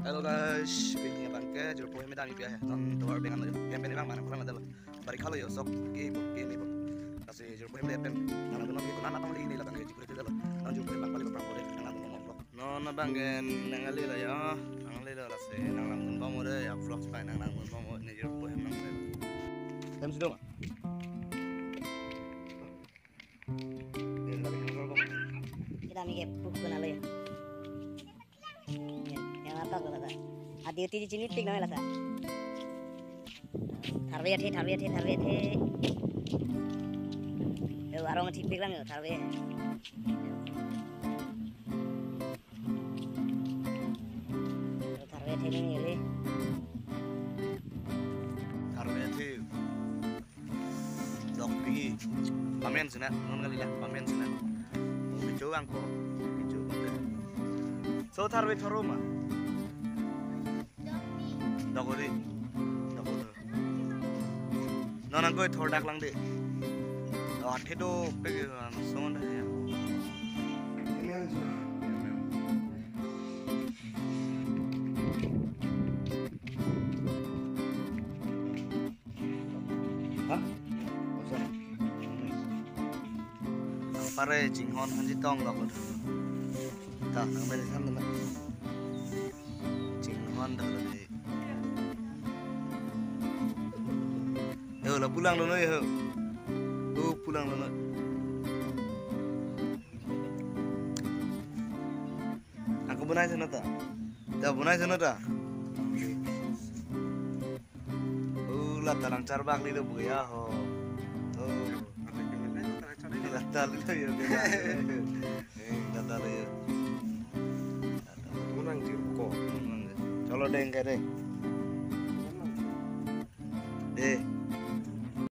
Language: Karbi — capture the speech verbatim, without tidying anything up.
Hello guys, pini abang ke jirpo hem dam ipi ahe. Non tovar bengan lo. Hem pen abang mana kurang ada lo. Bari khalo yo sok ke bo ke me bo. Lasi jirpo hem le pen. Nang nang ke kunana tong le ini la tang jirpo hem lo. Non jirpo hem abang pali abang pore. Nang nang ke vlog. Non abang ke nang ale lo ya. Nang ale lo lasi nang nang dun bang mo de ya vlogs pai nang nang dun bang mo ne jirpo hem nang le. Hem sudah ma. Kita mikir pukul lalu ya. Ya, yang apa ko lata? Adi uti di chini pik na lata. Tharve athe, tharve athe, tharve athe. Yo, arong athe pik lang yo, tharve. Yo, tharve athe ni ni. Tharve athe. Dok pi. Pamen sina, non kali lah, pamen sina. Kecho ang ko. Kecho ko. So tharve tharo ma. Dok ori. Dok ori. Non ang ko thor dak lang de. Oh, athe do pe ke ang son de ya. Hah? Bosan. Pare chinghon hanji tong lok. Ta nang beri san teman. Chinghon dah lo deh. Yo, la pulang dulu ya. Oh, pulang dulu. Aku bunai sana ta. Ta bunai sana ta. Oh, la talang charbak ni lo buya ho. Oh. La tal lo yo. Eh, la tal lo yo. Unang jirpo. Chalo deng kare.